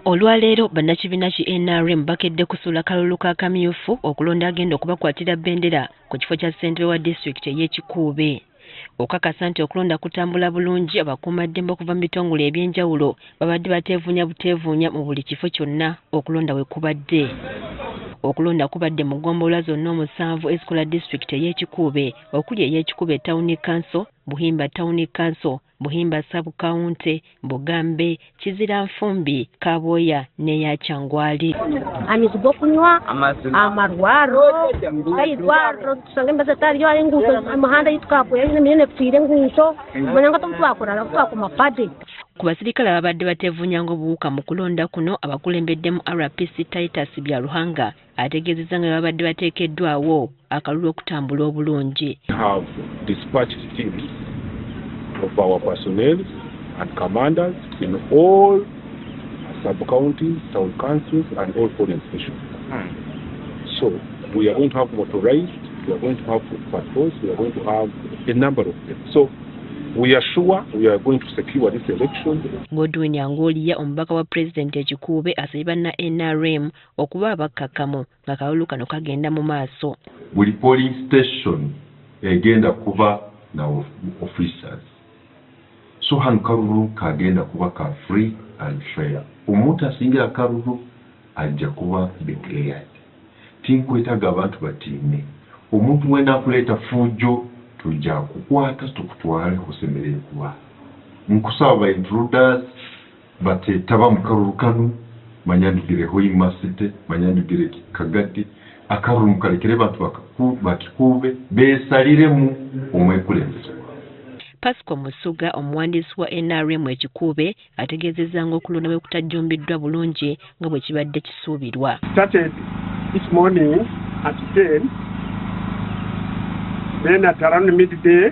Olwaleero bannakibiina ki NRM bakedde kusuula kalulu ka kamyufu okulonda agenda okubakwatira bendera ku kifo kya ssentebe wa disitulikiti ey'e Kikuube. Okukakasa nti okulonda kutambula bulungi, abakuumaddembe okuva mu bitongole eby'enjawulo babadde bateevuunya buteevuunya mu buli kifo kyonna okulonda we kubadde. Okulonda kubadde mu ggombolola zonna omusanvu ezikola disitulikiti ey'e Kikuube okuli ey'e Kikuube Town Council, Buhimba Town Council, Buhimba Sub-County, Bugambe, Kiziranfumbi, Kabwoya n'eya Kyangwali. Amaizi g'okunywa, amarwariro, airwariro tusanga emibazi etariyo, enguuto, emihanda ei tukaakora emwe efiire enguuto, manya ngu obu twakurara twakoma padi. Ku basirikale ababadde bateevuunya ng'obuwuka mu kulonda kuno, abakulembeddemu RPC Titus Byaruhanga ategeezezza nga babadde bateekeddwawo akalulu okutambula obulungi. Have dispatched teams of our personnel and commanders in all sub-counties, town councils and all polling stations. So we are going to have motorized, we are going to have foot patrols, we are going to have a number of them. So we are sure we are going to secure this election. Godwin Angolia omubaka wa pulezidenti e Kikuube asabye banna NRM okuba abakkakkamu nga kalulu kano kagenda mu maaso. Buli polling station egenda kuba na officers. So hano kalulu kagenda kuba ka free and fair. Omuntu asingira kalulu ajja kuba declared. Tinkwetaaga abantu batiine. Omuntu wena akuleeta fujo tujja kukwata tukutwale kusemerere kuba. Nkusaba ba intruders batetaba mu kalulu kano, manya ndugire Hoima City, manya ndugire Kagadi, akalulu mukalekere abantu bakikuube beesaliremu omwekulembeze. Pasco Musuga omuwandiisi wa NRM e Kikuube ategeezezza ng'okulonda bwe kutajjumbiddwa bulungi nga bwe kibadde kisuubirwa. Started this morning at 10, then at around midday,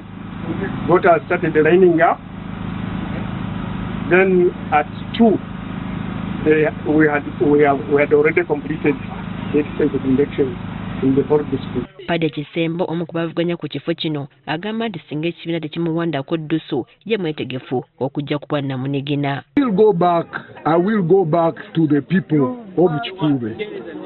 voters started lining up. Then at 2, we had already completed the exercise of election in the whole district. Padde Kisembo omu ku bavuganya ku kifo kino agamba nti singa ekibiina tekimuwandako ddusu ye mwetegefu okujja ku bwannamunigina. I will go back to the people of Kikuube.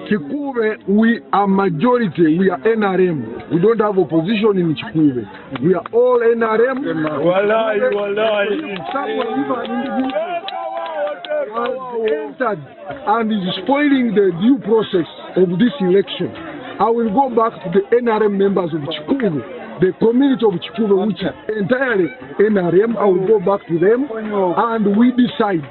Kikuube, we are majority, we are NRM. We don't have opposition in Kikuube. We are all NRM. Wallahi, wallahi. Someone, even an individual, has entered and is spoiling the due process of this election. I will go back to the NRM members of Kikuube, the community of Kikuube, which is entirely NRM. I will go back to them and we decide.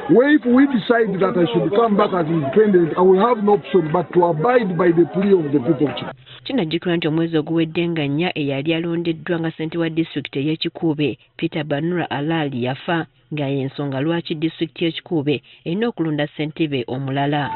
Well, if we decide that I should come back as independent, I will have no option but to abide by the plea of the people of Kikuube. Kinajjukirwa nti omwezi oguwedde nga nnya eyali alondeddwa nga ssentebe wa disitulikiti ey'e Kikuube, Peter Banura Alali yafa nga y'ensonga lwaki disitulikiti y'e Kikuube erina okulonda ssentebe omulala.